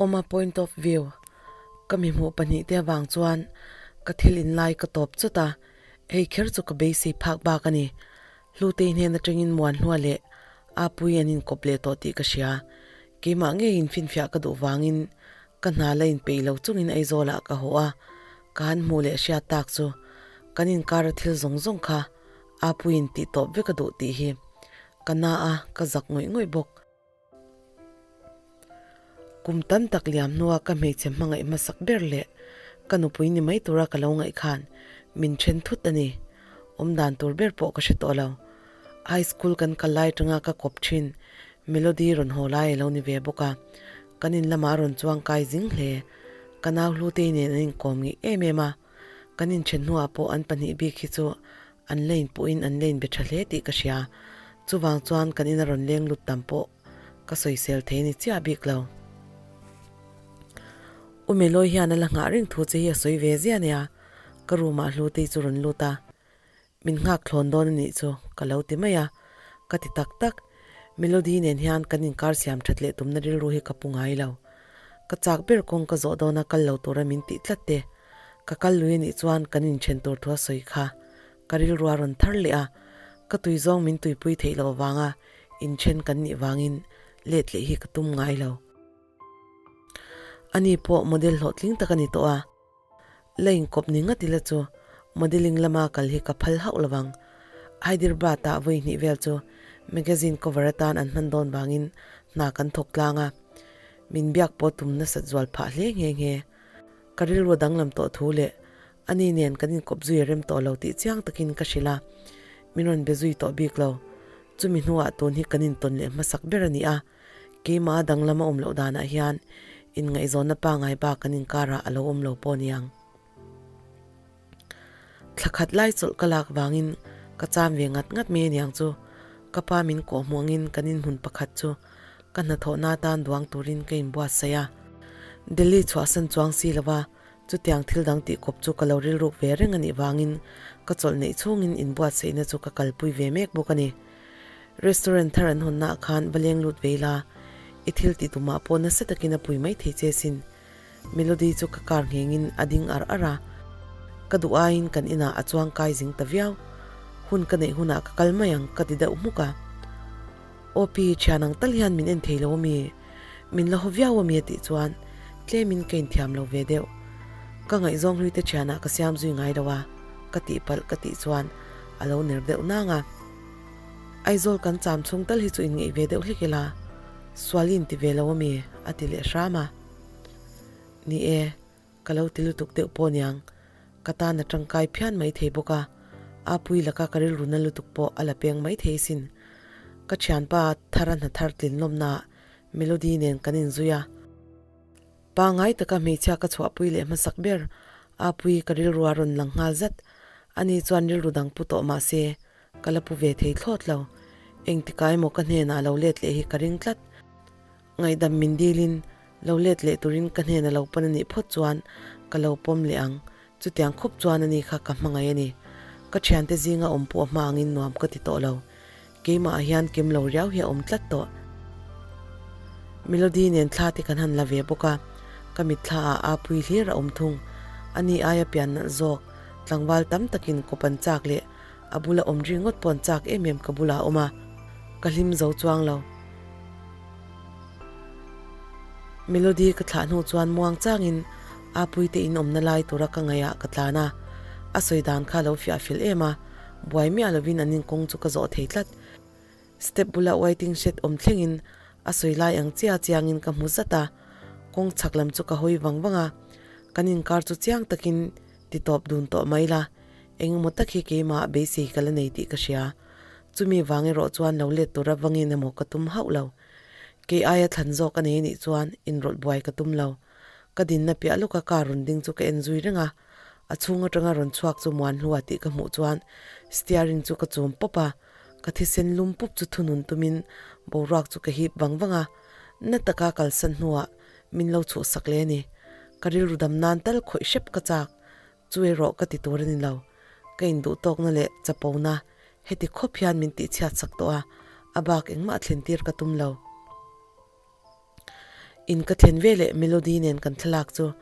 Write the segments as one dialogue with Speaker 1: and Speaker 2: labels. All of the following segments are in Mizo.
Speaker 1: Awma point of view ka mi hmuh pahnihte avang chuan ka thil in lai ka tawp chawt a, hei kher chu ka beisei phak bak a ni. Hlutei hnen atangin Muanhlua leh Apui an inkawp leh tawh tih ka hria. Keimah ngeiin finfiah ka duh vangin ka hna la inpeih lo chungin Aizawlah ka haw a, ka han hmuh leh hriat tak chu kan inkara thil zawng zawng kha Apuiin tih tawp vek a duh tih hi ka na a, ka zak ngawih ngawih bawk. Kum tam tak liam hnua ka hmeichhe hmangaih hmasak ber leh ka nupui ni mai tura ka lo ngaih khan min then thut a ni. Awmdan tur ber pawh ka hre tawh lo. High school kan kal lai atanga ka kawp thin Melody rawn haw lai a lo ni ve bawk a, kan in lamah a rawn chuang kai zing hle. Ka nau Hlutei nen an inkawm ngei em em a, kan inthen hnuah pawh an pahnih bik hi chu An lane pawhin an lane be tha hle tih ka hria. Chuvang chuan kan ina rawn leng lut tam pawh ka sawisel thei ni chiah bik lo. U Meloi hian a la nghah reng thu che hi a sawi ve zia nia, ka room ah Hlutei chu rawn lut a. Min nghak thlawn dawn a nih chu ka lo ti mai a, ka ti tak tak. Melody nen hian kan inkar siam that leh tumna rilru hi ka pu ngai lo. Ka chak ber kawng ka zawh dawna kal lo tura min tih tlat te. Ka kal lui anih chuan kan inthen tur thu a sawi kha. Ka rilru a rawn thar leh a, ka tui zawng min tuipui theih loh avanga inthen kan nih vangin let leh hi ka tum ngai lo. Ani pawh model hlawhtling tak a ni tawh a, la inkawp ni ngat ila chu modelling lama kal hi ka phal hauh lovang. Hyderabad-ah vawi hnih vel chu magazine cover atan an hman dawn vangin hna kan thawk tlang a, min biak pawh tum nasat zual phah hle nghe nghe. Ka rilru a danglam tawh thu leh ani nen kan inkawp zui a rem tawh lo tih chiang takin ka hrilh a, min rawn be zui tawh bik lo. Chumi hnuah tun hi kan intawn leh hmasak ber a ni a, keimah a danglam a awm loh danah hian inngaihzawnna pangngai bak kan inkarah a lo awm lo pawh niang. Thla khat lai chawlh ka lak vangin ka cham ve ngat ngat mai aniang chu ka pa min kawh hmuangin kan inhmun pakhat chu ka hnathawhna atan duang turin ka inbuatsaih a. Delhi chhuahsan chuang si lova chutiang thil dang tih kawp chu ka lo rilruk ve reng anih vangin ka chawlh neih chhungin inbuatsaihna chu ka kalpui ve mek bawk a ni. Restaurant thar an hawnnaah khan va leng lut ve ila i thil tih tumah pawh nasa takin a pui maithei che sin. Melody chu ka car nghengin a ding ar ar a, ka duh aiin kan inah a chuang kai zing ta viau. Hun ka neih hunah ka kal mai ang ka ti deuh hmuk a. Aw pi, thian ang tal hian min en thei lo ami? Min la haw viau ami a tih chuan tlemin ka inthiam lo ve deuh. Ka ngaihzawng hluite thianah ka siam zui ngai lo a, ka tihpalh ka tih chuan a lo ner deuh nang a. Aizawl kan cham chhung tal hi chu inngeih ve deuh hlek ila, Sualin ti ve lo ami? a ti leh hram a. Ni e, ka lo ti lutuk deuh pawh niang, ka tan a tangkai phian mai thei bawk a, Apui laka ka rilru na lutuk pawh a la peng mai thei sin. Ka thianpa thara hna thar tlin lawmnaah Melody nen kan inzui a. Pangai taka hmeichhia ka chhuahpui leh hmasak ber Apui ka rilru a rawn lang nghal zat. Ani chuan rilru dang pu tawh mah se, ka la pu ve thei thlawt lo. Engtikah emaw ka hnenah lo let leh hi ka ring tlat. Ngaihdam min dilin lo let leh turin ka hnena lo pan a nih phawt chuan ka lo pawm leh ang. Chutiang khawp chuan ani kha ka hmangaih a ni. Ka thiante zinga awm pawh hma angin nuam ka ti tawh lo. Keimah ah hian kem lo riau hi a awm tlat tawh. Melody nen thla te kan han la ve bawk a, ka mitthla ah aa pui hlir a awm thung. Ani aia pian nalh zawk, tlangval tam takin kawp an chak leh a bula awm ri ngawt pawh an chak em em ka bulah a awm a, ka hlim zo chuang lo. Melody ka thlah hnu chuan muang changin Apuite in awmna lai tura ka ngaihah ka tlan a, a sawi dan kha lo fiah fel em a, buai miah lovin an inkawng chu ka zawh thei tlat. Step bula waiting shed awm thlengin a sawi lai ang chia chiangin ka hmu zat a, kawng chhak lam chu ka hawi vang vang a, kan inkar chu chiang takin ti tawp dun tawh mai la, engemaw tak hi keimah beisei ka la nei tih ka hria. Chumi vang erawh chuan lo let tura vangin emaw ka tum hauh lo. Kei aia thlan zawk a nei anih chuan inrawlh buai ka tum lo. Ka dinna piah lawka car rawn ding chu ka en zui reng a, a chhung atanga rawn chhuak chu Muanhlua tih ka hmuh chuan steering chu ka chum pawp a, ka thisen lum pup chu thunun tumin boruak chu ka hip vang vang a, na taka kalsan hnuah min lo chhuhsak leh a ni. Ka rilru dam nan tal khawih hrep ka chak. Chu erawh ka ti tur a ni lo. Ka induh tawkna leh chapona heti khawp hian min tihchhiat sak tawh a, a bak engmah thlen tir ka tum lo. In ka thlen veleh Melody nen kan thlalak chu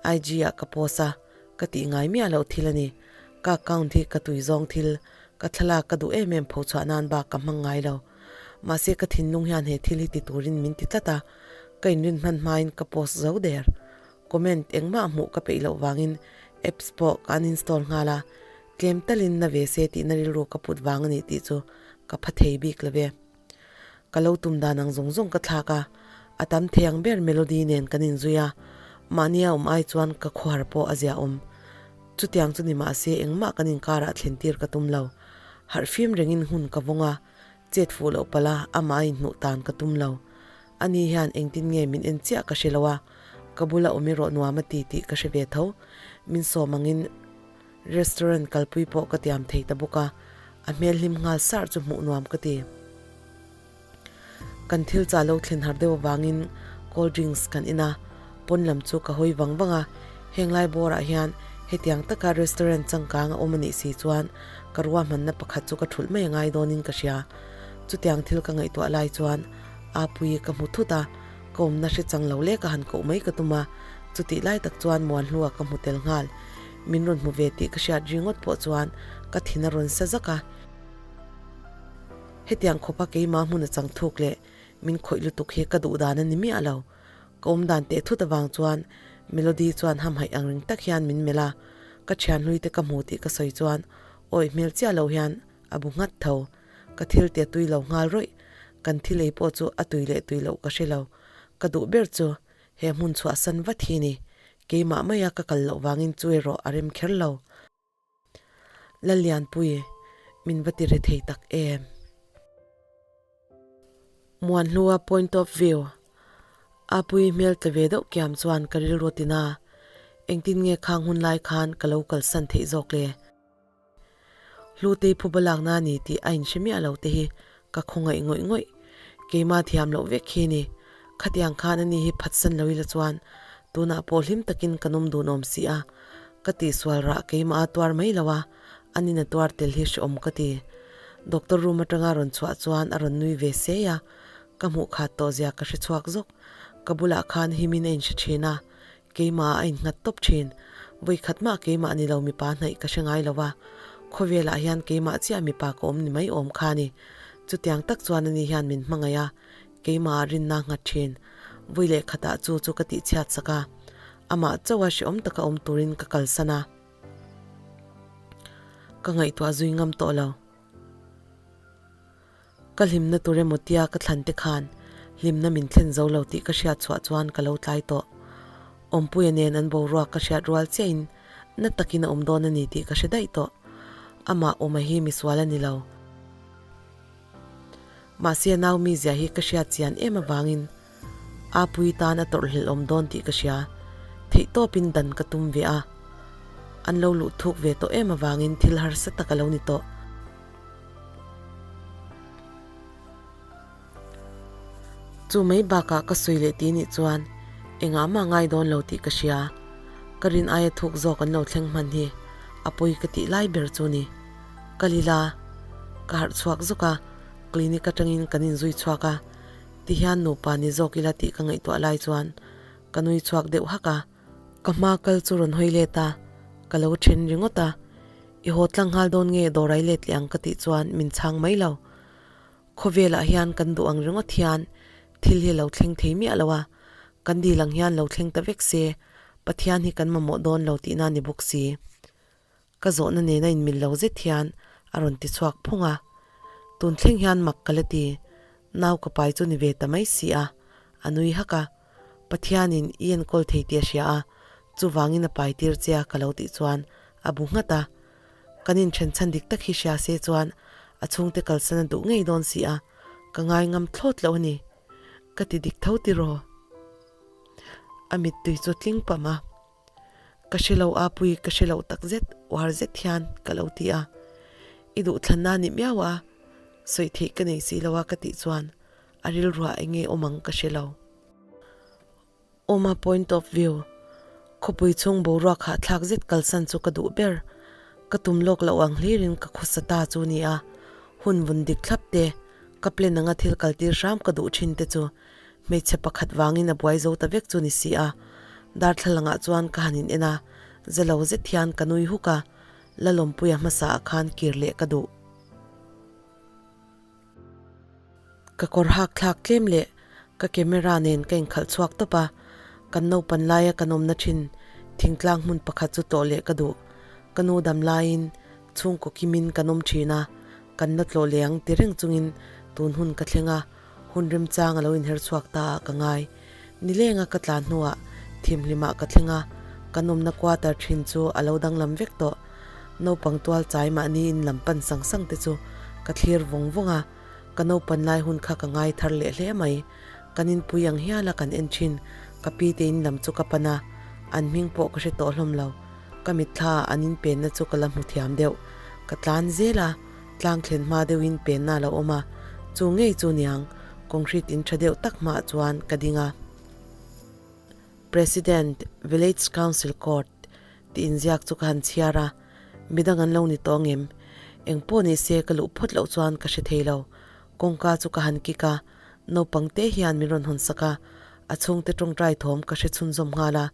Speaker 1: IG ah ka post a, ka tih ngai miah loh thil a ni. Ka account hi ka tui zawng thil, ka thlalak ka duh em em pho chhuah nan bak ka hmang ngai lo. Mahse ka thinlung hian he thil hi ti turin min ti tlat a, ka inrin hman hmain ka post zo der. Comment engmah hmuh ka peih loh vangin apps pawh ka uninstall nghal a, tlem talin na ve se tihna rilru ka put vang a ni tih chu ka pha thei bik lo ve. Ka lo tum dan ang zawng zawng ka thlak a, a tam thei ang ber Melody nen kan inzui a, mahni a awm ai chuan ka khuar pawh a zia awm. Chutiang chu ni mahse engmah kan inkarah thlen tir ka tum lo. Harh fim rengin hun ka vawng a, chet fuh loh palh a amah a inhnuh tan ka tum lo. Ani hian engtin nge min en chiah ka hre lo a, ka bula awm erawh nuam a ti tih ka hre ve tho. Min sawm angin. Restaurant kalpui pawh ka tiam thei ta bawk a, a hmel hlim nghal sar chu hmuh nuam ka ti. Kan thil chah lo thlen har deuh avangin cold drinks kan in a, pawn lam chu ka hawi vang vang a, heng lai bawrah hian hetiang taka restaurant changkang a awm a nih si chuan ka ruahmanna pakhat chu ka thulh mai a ngai dawnin ka hria. Chutiang thil ka ngaihtuah lai chuan Apuii ka hmu thut a, ka awmna hre chang lo lek a han koh mai ka tum a, chutih lai tak chuan Muanhlua ka hmu tel nghal. Min rawn hmu ve tih ka hriat ringawt pawh chuan ka thin a rawn sa zak a. Hetiang khawpa keimah hmun a chang thuk leh min khawih lutuk hi ka duh dan a ni miah lo. Ka awm dan teh thut avang chuan Melody chuan hamhaih ang ring tak hian min melh a, ka thianhlui te ka hmu tih ka sawi chuan awih hmel chiah lo hian a bu nghat tho. Ka thil te tui lo nghal rawih, kan thil ei pawh chu a tui leh tui loh ka hre lo. Ka duh ber chu he hmun chhuahsan vat hi ni. Keimah maia ka kal loh vangin chu erawh a rem kher lo. Lallianpui, min va ti re thei tak em? Muanhlua point of view, Apui hmel tla ve deuh kiam chuan ka rilru tin a, engtin nge khang hun lai khan ka lo kalsan theih zawk le? Hlutei phuba lakna a ni tih a inhre miah lo te hi ka khawngaih ngawih ngawih. Keima thiam loh vek hi ni. Khatiang khan ani hi phatsan lo ila chuan tunah pawh hlim takin ka nawm dun awm si a. Ka tihsual rah keimah a tuar mai lo a, anin a tuar tel hi hrehawm ka ti. Doctor room atanga rawn chhuah chuan a rawn nui ve sei a, ka hmuh khat tawh zia ka hre chhuak zawk. Ka bulah khan himin a inhre thin a, Keimah a innghat tawp thin. Vawikhat mah keimah ni lo mipa hnaih ka hre ngai lo a, khawvelah hian keimah chiah mipa ka awm ni mai awm kha ni. Chutiang tak chuan ani hian min hmangaih a, keimah rinna nghat thin. Vui leh khatah chu chu ka tihchhiat sak a, amah chauha hrehawm taka awm turin ka kalsan a. Ka ngaihtuah zui ngam tawh lo. Ka hlimna tur emaw tia ka thlan te khan hlimna min thlen zo lo tih ka hriat chhuah chuan ka lo tlai tawh. Awmpuia nen an boruak ka hriat rual chiahin na takin a awm dawn a ni tih ka hre daih tawh. Amah awma hi misual a ni lo. Mahse a nau mizia hi ka hriat chian em avangin Apui tan a tawrhhlelh awm dawn tih ka hria. Theihtawpin dan ka tum ve a. An lo luh thuk ve tawh em avangin thil harsa tak a lo ni tawh. Chu mai bakah ka sawi leh ti nih chuan engah mah ngai dawn lo tih ka hria. Ka rin aia thuk zawk an lo thleng hman hi a pawi ka tih lai ber chu ni. Ka lila ka harh chhuak zawk a, clinic atangin kan inzui chhuak a, tihian nupa ni zawk ila tih ka ngaihtuah lai chuan ka nui chhuak deuh hak a. Ka hma kal chu rawn hawi let a, ka lo then ringawt a. I haw tlang nghal dawn nge dawrai let leh ang ka tih chuan min chhang mai lo. Khawvelah hian kan duh ang ringawt hian thil hi a lo thleng thei miah lo a, kan dil ang hian lo thleng ta vek se Pathian hi kan mamawh dawn lo tihna ni bawk si. Ka zawhna nena inmil lo zet hian a rawn ti chhuak phung a. Tun thleng hian mak ka la ti, nau ka pai chu ni ve ta mai si a, a nui hak a. Pathianin i enkawl thei tih a hria a, chuvangin a pai tir che a ka lo tih chuan a bu nghat a. Kan inthen chhan dik tak hi hria se chuan a chhungte kalsan a duh ngei dawn si a, ka ngai ngam thlawt loh a ni. Ka ti dik tho tiraw? A mittui chu tling pam a. Ka hre lo a pui ka hre lo tak zet uar zet hian ka lo ti a, i duhthlanna a ni miau a, sawi theih ka nei si lo a ka tih chuan a rilruah eng nge awm ang ka hre lo. Awma point of view, khawpui chhung boruak hahthlak zet kalsan chu ka duh ber, ka tum lawk loh ang hlirin ka khawsa ta chu ni a, hun vun dik thlap te, ka plan anga thil kaltir hram ka duh thin te chu. Hmeichhe pakhat vangin a buai zo ta vek chu ni si a. Darthlalangah chuan ka han in en a, ze lo zet hian ka nui huk a, Lalawmpuia hmasa ah khan kir leh ka duh. Ka kawr hak thlak tlem leh ka camera nen ka inkhalh chhuak tawp a, kan naupan laia kan awmna thin thingtlang hmun pakhat chu tlawh leh ka duh. Ka nu dam laiin chhungkaw kimin kan awm thin a, kan la tlawh leh ang ti reng chungin tun hun ka thleng a, hun remchang a lo inher chhuak ta ah ka ngai. Nilenga ka tlan hnuah thimhlimah ka thleng a, kan awmna quarter thin chu a lo danglam vek tawh. Naupang tual chai mahni in lam pan sang sang te chu ka thlir vawng vawng a, ka naupan lai hun kha ka ngai thar leh hle mai. Kan inpui ang hial a kan en thin, ka pi te in lam chu ka pan a, an hming pawh ka hre tawh hlawm lo. Ka mitthla ah an inpenna chu ka la hmu thiam deuh. Ka tlan zel a, tlang thlen hma deuhin penna a lo awm a, chu ngei chu niang, concrete in tha deuh tak hmaah chuan ka ding a. President, Village Council Court tih inziak chu ka han chhiar a, midang an lo ni tawh ngem? Eng pawh ni se ka luh phawt loh chuan ka hre thei lo. Kawngka chu ka han kik a, naupang te hian min rawn hawn sak a, a chhungte tawngtai thawm ka hre chhunzawm nghal a,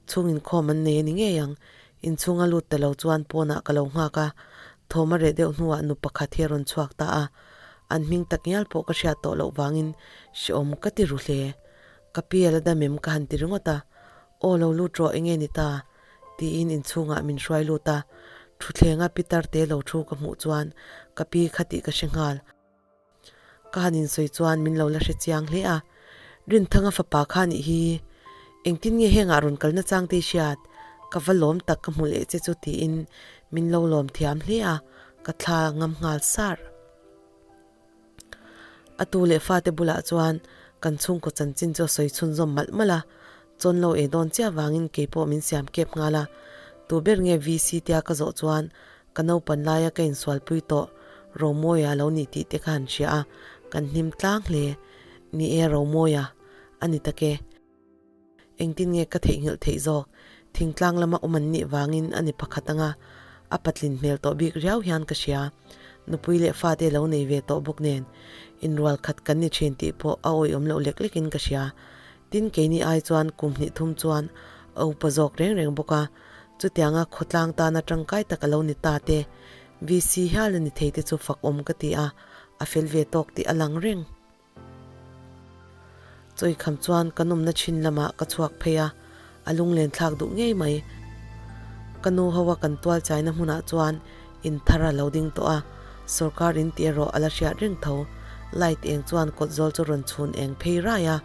Speaker 1: chhung inkhawm an nei a ni ngei ang. Inchhunga lut ta lo chuan pawnah ka lo nghak a, thawm a reh deuh hnuah nu pakhat hi a rawn chhuak ta a, an hming tak ngial pawh ka hriat tawh loh vangin hrehawm ka ti ru hle. Ka pi a la dam em ka han ti ringawt a, Aw lo lut rawh enge ni ta? tiin inchhungah min hruai lut a, thuthlenga pitar te lo thu ka hmuh chuan ka pi kha tih ka hre nghal. Ka han insawi chuan min lo la hre chiang hle a, Rinthanga fapa kha nih hi engtin nge hengah rawn kalna chang te i hriat? Ka va lawm tak ka hmu leh che chu tiin min lo lawm thiam hle a, ka thla ngam nghal sar. A tu leh fate bulah chuan kan chhungkaw chanchin chu a sawi chhunzawm malh malh a, chawn lo ei dawn chiah vangin keipawh min siam kep nghal a, tu ber nge VC tia ka zawh chuan ka naupan laia ka insualpui tawh Romawia lo ni tih te kha han hria a, kan hnim tlang hle. Ni e Romawia, a ni tak e. Engtin nge ka theihnghilh theih zawk? Thingtlang lama awm an nih vangin a ni pakhat anga a patlin hmel tawh bik riau hian ka hria. Nupui leh fate lo nei ve tawh bawk nen inrual khat kan ni thin tih pawh a awihawm loh lek lekin ka hria. Tin keini ai chuan kum hnih thum chuan a upa zawk reng reng bawk a, chutianga khawtlang tana tangkai tak a lo ni ta te, VC hial a ni thei te chu fakawm ka ti a, a fel ve tawk tih a lang reng. Chawikham chuan ka nawmna thin lamah ka chhuak phei a, a lunglen thlak duh ngei mai. Ka nu ho a kan tual chaina hmunah chuan in thar a lo ding tawh a, sawrkar in tih erawh a la hriat reng tho. Light eng chuan kawt zawl chu rawn chhun eng phei rai a,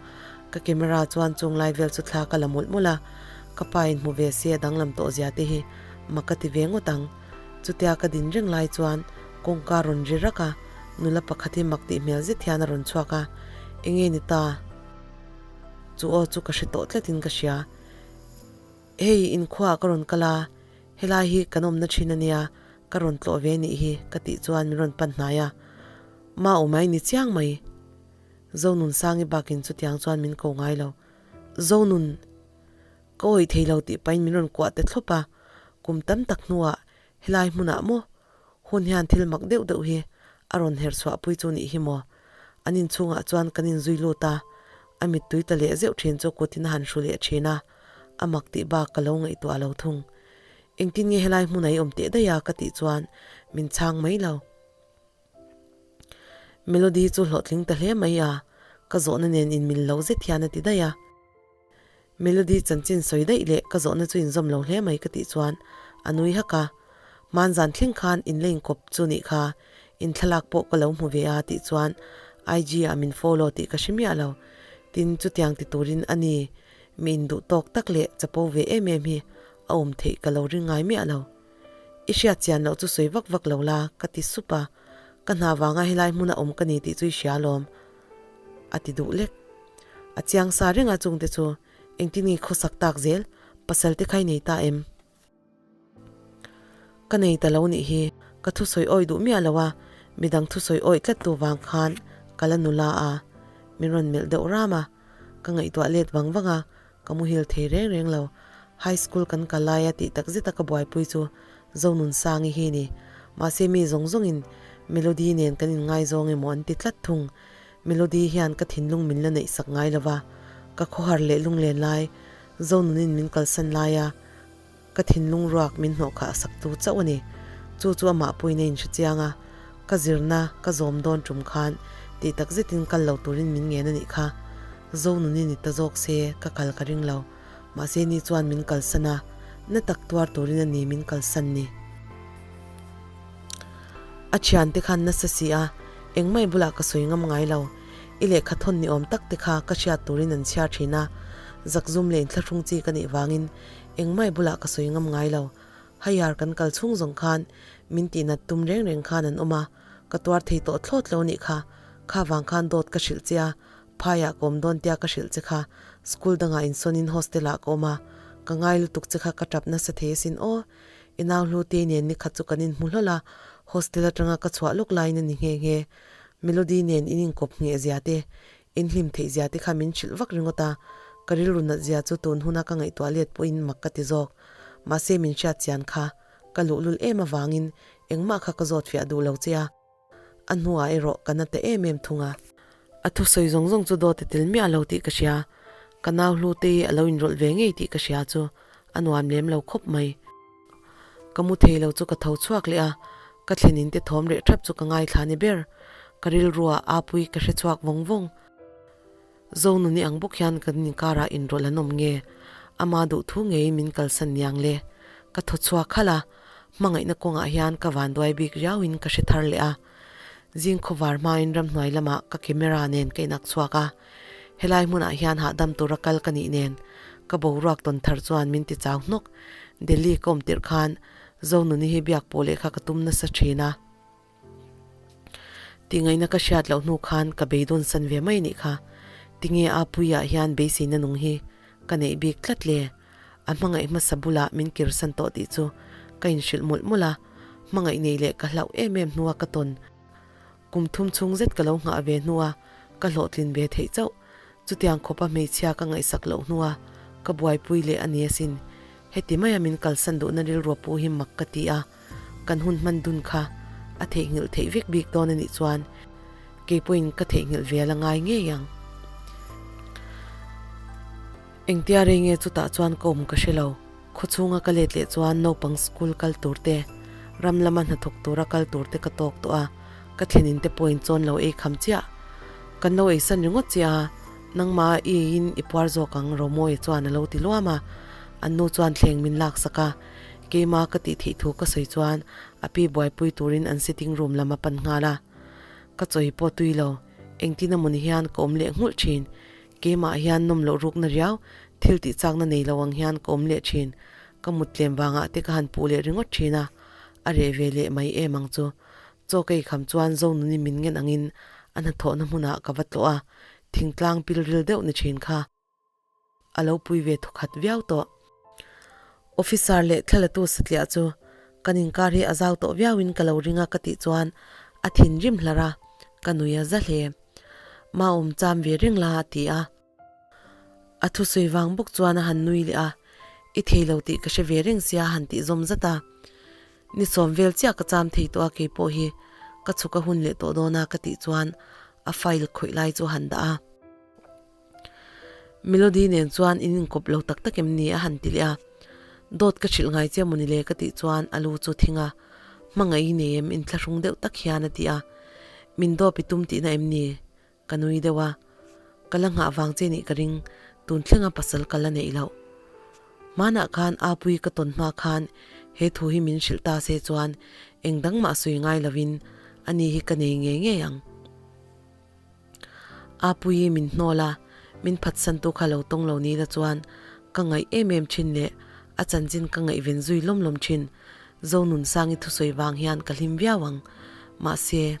Speaker 1: ka camera chuan chung lai vel chu thla ka la mawlh mawlh a, ka pa in hmu ve se a danglam tawh zia te hi mak ka ti ve ngawt ang. Chutia ka din reng lai chuan kawngka rawn ri rak a, nula pakhat hi mak tih hmel zet hian a rawn chhuak a, Enge ni ta? Chu aw chu ka hre tawh tlatin ka hria. Hei inkhuaah ka rawn kal a, helai hi kan awmna thin a nia, ka rawn tlawh ve nih hi ka tih chuan min rawn pan hnai a, Ma awm ai ni chiang mai. Zonunsangi bakin chutiang chuan min ko ngai lo. Zonun! Ka awih thei lo tih pahin min rawn kuah ta thlawp a, kum tam tak hnuah helai hmunah maw hun hian thil mak deuh deuh hi a rawn her chhuahpui chu nih hi maw? An inchhungah chuan kan inzui lut a, a mittui ta leh zeuh thin chu kutin a han hru leh thin a, a mak tih bak ka lo ngaihtuah lo thung. Engtin nge helai hmun a i awm teh daih a ka tih chuan min chhang mai lo. Melody chu hlawhtling ta hle mai a, ka zawhna nen inmil lo zet hian a ti daih a. Melody chanchin sawi daih leh ka zawhna chu inzawm lo hle mai ka tih chuan a nui hak a, Hmanzan thleng khan in la inkawp chu nih kha, in thlalak pawh ka lo hmu ve a tih chuan IG ah min follow tih ka hre miah lo. Tin, chutiang ti turin a ni, mi induh tawk tak leh chapo ve em em hi a awm theih ka lo ring ngai miah lo. I hriat chian loh chu sawi vak vak lo la ka ti sup a, ka hna vanga helai hmuna awm ka ni tih chu i hria alawm. A ti duh lek. A chiang sa reng a chungte chu engtin nge khawsak tak zel pasal te kha i nei ta em? Ka nei ta lo nih hi ka thusawi awih duh miah lo a, midang thusawi awih tlat tu vang khan ka la nula a, min rawn melh deuh ram a, ka ngaihtuah let vang vang a, ka muhil thei reng reng lo. High school kan kal laia tih tak zeta ka buaipui chu Zonunsangi hi ni. Mahse mi zawng zawngin Melody nen kan inngaizawng emaw an ti tlat thung. Melody hian ka thinlung min la neih sak ngai lo va, ka khawhar leh lunglen lai, Zonunin min kalsan laia ka thinlung ruak min hnawh kha a sak tu chauh a ni. Chu chu amah puiin a inhre chiang a, ka zirna ka zawm dawn tum khan tih tak zetin kal lo turin min ngen a nih kha. Zonuni ni ta zawk se ka kal ka ring lo. Mahse ni chuan min kalsan a, na tak tuar turin a ni min kalsan ni. A thiante khan nasa si a, engmah i bulah ka sawi ngam ngai lo. I lehkha thawn ni awm tak te kha ka hriat turin an chhiar thin a, zakzum leh inthlahrung chi ka nih vangin engmah i bulah ka sawi ngam ngai lo. Haiar kan kal chhung zawng khan min tihnat tum reng reng khan an awm a, ka tuar thei tawh thlawt lo nih kha, kha vang khan dawt ka hrilh che a, Phaiah ka awm dawn tia ka hrilh che kha, school dangah insawnin hostel ah ka awm a, ka ngai lutuk che kha ka tap nasa thei asin aw. I nau hlu te nen nikhat chu kan inhmu hlawl a, hostel atanga ka chhuah lawk laiin a ni nghe nghe. Melody nen in inkawp ngheh zia te, in hlim theih zia te kha min hrilh vak ringawt a, ka rilru nat zia chu tun huna ka ngaihtuah let pawhin mak ka ti zawk. Mahse min hriat chian kha, ka luhlul em avangin engmah kha ka zawt fiah duh lo che a. A hnuah erawh ka na ta em em thung a. A thusawi zawng zawng chu dawt a tel miah lo tih ka hria. Ka nau hlu te hi a lo inrawlh ve ngei tih ka hria chu a nuam lem lo khawp mai. Ka mu thei lo chu ka tho chhuak leh a, ka thlen in te thawm reh thap chu ka ngaithla ni ber. Ka rilruah Apui ka hre chhuak vawng vawng. Zonuni ang bawk hian kan inkarah inrawlh an awm nge? Ama duh thu ngeiin min kalsan niang le. Ka thaw chhuak halh a, hmangaihna kawngah hian ka vanduai bik riauin ka hre thar leh a. Zing khawvar hmain ramhnuai lamah ka camera nen ka inak chhuak a, helai hmunah hian hahdam tura kal ka nih nen ka boruak tawn thar chuan min ti chau hnawk. Delhi ka awm tirh khan Zonuni hi biak pawh leh kha ka tum nasa thin a. Tihngaihna ka hriat loh hnu khan ka beidawn san ve mai nih kha. Tinge a puiah hian beiseina nung hi ka neih bik tlat le? A hmangaih hmasa bulah min kirsan tawh tih chu ka inhrilh mawlh mawlh a, hmangaih nei leh ka hlauh em em hnua ka tawn. Kum thum chhung zet ka lo nghah ve hnua ka hlawhtlin ve theih chauh. Chutiang khawpa hmeichhia ka ngaihsak loh hnua ka buaipui leh a ni asin. Heti maia min kalsan duhna rilru pu hi mak ka ti a. Kan hun hman dun kha a theihnghilh theih vek bik dawn a nih chuan kei pawhin ka theihnghilh ve la ngai ngei ang. Engtia rei nge chutah chuan ka awm ka hre lo. Khawchhunga ka let leh chuan naupang school kal tur te, ram lama hnathawk tura kal tur te ka tawk tawh a, ka thlenin te pawhin chawn lo ei kham chiah. Kan lo eisan ringawt chiah a, nangmah i eiin i puar zawk ang Romawia chuan a lo ti luam a, an nu chuan thleng min laksak a. Keima ka tih theih thu ka sawi chuan a pi buaipui turin an sitting room lam a pan nghal a. Ka chawi pawh tui lo, engtin amawni hian ka awm leh nghulh thin. Keimah hian nawm loh rukna riau, thil tih chakna nei lo ang hian ka awm leh thin. Ka mut tlem vangah te ka han puh leh ringawt thin a, a reh ve leh mai em ang chu. Chaw ka eikham chuan Zonuni min ngen angin a hnathawhna hmunah ka va tlawh a, thingtlang pilril deuh ni thin kha. A lo pui ve thawkhat viau tawh. Officer leh thlalatu satliah chu kan inkar hi a zau tawh viauin ka lo ring a ka tih chuan a thinrim hlar a, ka nui a za hle. Maawm cham ve reng la a ti a. A thusawi vang bawk chuan a han nui leh a, I thei lo tih ka hre ve reng sia a han tih zawm zat a. Ni sawm vel chiah ka cham thei tawh a keipawh hi ka chhuk a hun leh tawh dawn a ka tih chuan a file khawih lai chu a han dah a. Melody nen chuan in inkawp lo tak tak em ni a han ti leh a, dawt ka hrilh ngai che mawni le ka tih chuan a lu chu thing a, hmangaih i nei em inthlahrung deuh tak hian a ti a, min dawp i tum tihna em ni? Ka nui deuh a, ka la nghah vang che nih ka ring, tun thlenga pasal ka la neih loh. Hmanah khan Apui ka tawn hma khan he thu hi min hrilh ta se chuan eng dang mah sawi ngai lovin ani hi ka nei ngei ngei ang. Apuii min hnawl a, min phatsantu kha lo tawng lo ni la chuan ka ngaih em em thin leh a chanchin ka ngaihven zui lawm lawm thin. Zonunsangi thusawi vang hian ka hlim viau ang. Mahse,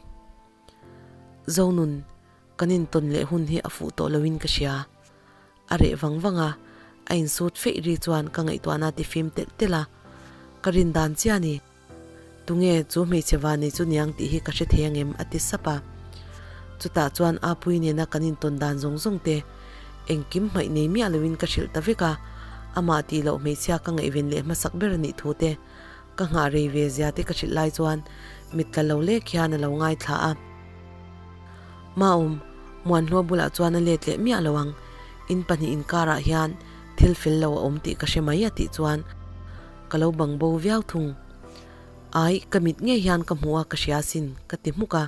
Speaker 1: Zonun, kan intawn leh hun hi a fuh tawh loin ka hria. A reh vang vang a, a insut feih ri chuan ka ngaihtuahna a tifim telh telh a, ka rin dan chiah a ni. Tunge chu hmeichhe vanei chu niang tih hi ka hre thei angem? a ti sap a. Chutah chuan Apui nena kan intawn dan zawng zawng te engkim hmaih nei miah loin ka hrilh ta vek a, amah tih loh hmeichhia ka ngaihven leh hmasak ber a nih thu te ka nghah rei ve zia te ka hrilh lai chuan mit tla lo lek hian a lo ngaithla a. Maawm, Muanhlua bulah chuan a let leh miah lo ang. In pahnih inkarah hian thil fel lo a awm tih ka hre mai a tih chuan ka lo bang bo viau thung. Ai, ka mit ngei hian ka hmu a ka hria asin, ka ti hmuk a.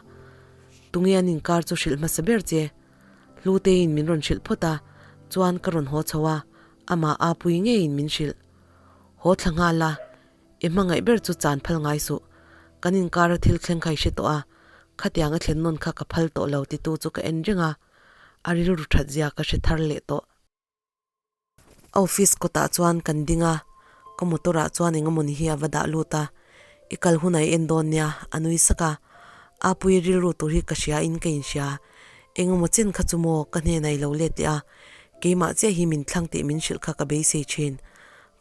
Speaker 1: Tunge an inkar chu hrilh hmasa ber che? Hluteiin min rawn hrilh phawt a, chuan ka rawn haw chho a, amah a pui ngeiin min hrilh. Haw thla nghal la, i hmangaih ber chu chan phal ngai suh. Kan inkara thil thleng kha i hre tawh a, khatiang a thlen nawn kha ka phal tawh lo titu chu ka en reng a, a rilru that zia ka hre thar leh tawh. A office kawtah chuan kan ding a, ka motor ah chuan eng emawni hi a va dah lut a, i kal hunah i en dawn nia, a nui sak a, Apuii rilru tur hi ka hria in ka inhria, eng emaw chen kha chu maw ka hnenah i lo let leh a, keimah chiah hi min thlang tih min hrilh kha ka beisei thin,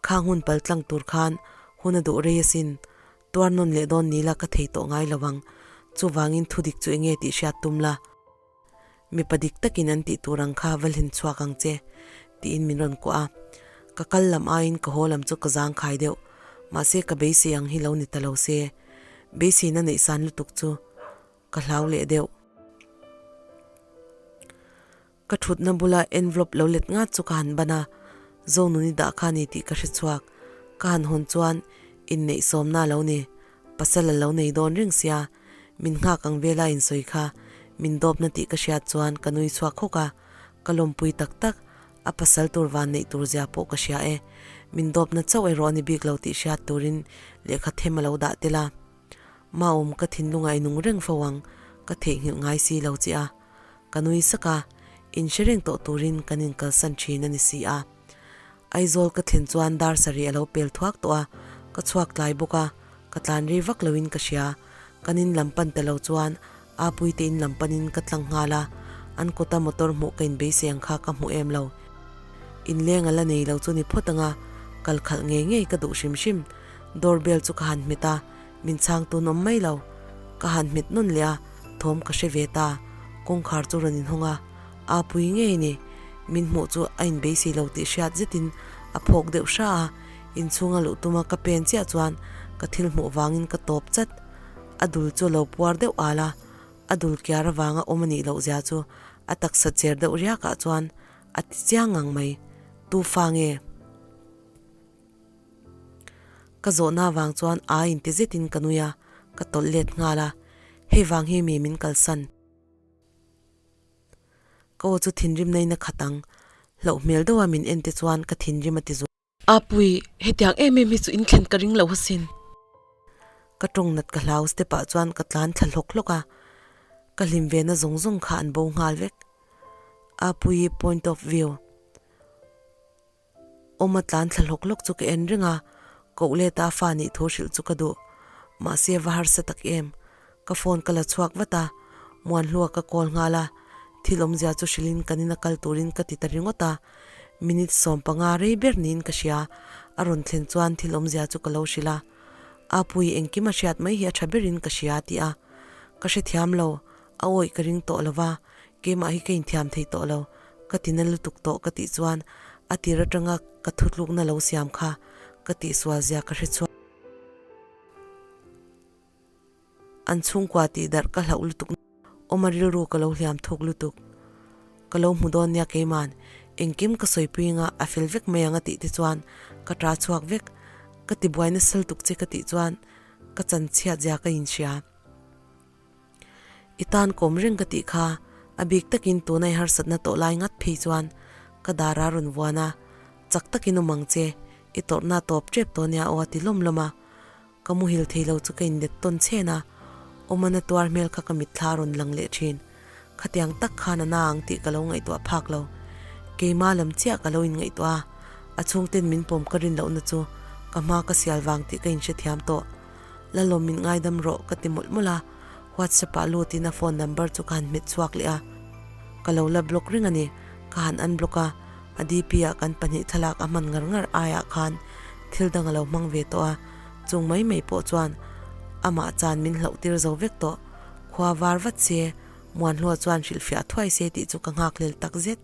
Speaker 1: khang hun pal tlang tur khan hun a duh rei asin, tuar nawn leh dawn ni la ka thei tawh ngai lo ang, chuvangin thudik chu enge tih hriat tum la. Mipa dik takin an tih tur ang kha va hlen chhuak ang che, tiin min rawn kuah a. Ka kal lam aiin ka haw lam chu ka zang khai deuh. Mahse ka beisei ang hi lo ni ta lo se. Beiseina neih san lutuk chu ka hlau leh deuh. Ka thutna bula envelope lo let ngat chu ka han ban a, Zonuni dah kha ni tih ka hre chhuak. Ka han hawn chuan inneih sawmna a lo ni. Pasal a lo nei dawn reng sia. Min nghak ang vela insawi kha min dawpna tih ka hriat chuan ka nui chhuak hawk a, ka lawmpui tak tak, a pasal tur van neih tur zia pawh ka hria e. Min dawpna chauh erawh a ni bik lo tih hriat turin lehkha them a lo dah tel a. Maawm ka thinlungah i nung reng fo ang, ka theihnghilh ngai si lo che a. Ka nui sak a, inhre reng tawh turin kan inkalsan thin a ni si a. Aizawl ka thlen chuan dar sarih a lo pel thuak tawh a, ka chhuak tlai bawk a, ka tlan rei vak loin ka hria. Kan in lam pan ta lo chuan Apuii te in lam panin ka tlang nghal a, an kawta motor hmuh ka inbeisei ang kha ka hmu em lo. Inleng a la nei lo chu ni phawt anga kal khalh ngei ngei ka duh hrim hrim. Door bell chu ka han hmet a, min chhang tun awm mai lo. Ka han hmet nawn leh a, thawm ka hre ve ta. Kawngkhar chu rawn inhawng a, Apuii ngei ni. Min hmuh chu a inbeisei lo tih hriat zetin a phawk deuh hra a, inchhunga luh tuma ka pen chiah chuan ka thil hmuh vangin ka tawp chat. A dul chu a lo puar deuh al a, a dul kiar avanga awm a nih loh zia chu a taksa cher deuh riakah chuan a ti chiang ngang mai. Tu fa nge? Ka zawhna avang chuan a inti zetin ka nui a, ka tawlh let nghal a, hei vang hi mi min kalsan. Ka aw chu thinrim nain a khat ang. Hlauh hmel deuha min en te chuan ka thinrim a ti zual. Apui, hetiang em em hi chu in thlen ka ring lo asin. Ka tawng nat ka hlau step ah chuan ka tlan thla hlawk hlawk a, ka hlim ve na zawng zawng kha an bo nghal vek. Apuii point of view. Awma tlan thla hlawk hlawk chu ka en reng a, koh leta a fa nih thu hrilh chu ka duh. Mahse va harsa tak em. Ka phone ka la chhuak vat a, Muanhlua ka call nghal a, thil awmzia chu hrilhin kan ina kal turin ka ti ta ringawt a. Minute 15 rei ber niin ka hria, a rawn thlen chuan thil awmzia chu ka lo hrilh a. Apui engkim a hriat mai hi a tha berin ka hria a ti a. Ka hrethiam lo, a awih ka ring tawh lo va, Keimah hi ka inthiam thei tawh lo, ka ti na lutuk tawh ka tih chuan a tir atanga ka thutlukna lo siam kha ka tihsual zia ka hre chhuak. An chhungkua tih darh ka hlauh lutuk awm a rilru ka lo hliam thuk lutuk. Ka lo hmu dawn nia keima'n engkim ka sawipui anga a fel vek mai ang a tih te chuan ka ta chhuak vek. Ka tibuai nasa lutuk che ka tih chuan ka chanchhiat zia ka inhria. I tan kawm reng ka tih kha, a bik takin tuna i harsatna tawh lai ngat phei chuan ka dar a rawn vuan a, chak takin awm ang che, i tawrhna tawp tep tawh nia aw a ti lawm lawm a. Ka muhil thei lo chu ka inlet tawn chhen a, awmana tuar hmel kha ka mitthla a rawn lang leh thin. Khatiang tak khan a na ang tih ka lo ngaihtuah phak lo. Keima lam chiah ka lo inngaihtuah a, a chhungten min pawm ka rin lohna chu ka hma ka sial vang tih ka inhrethiam tawh. Lalawm min ngaidam rawh ka ti mawlh mawlh a, WhatsApp ah lutin a phone number chu ka han hmet chhuak leh a, ka lo la block reng a ni, ka han unblock a, a DP ah kan pahnih thlalak a hman ngar ngar aiah khan thil dang a lo hmang ve tawh a, chung mai mai pawh chuan amah chan min hlauh tir zo vek tawh, khua var vat se, Muanhlua chuan hrilhfiah thuai se tih chu ka nghakhlel tak zet.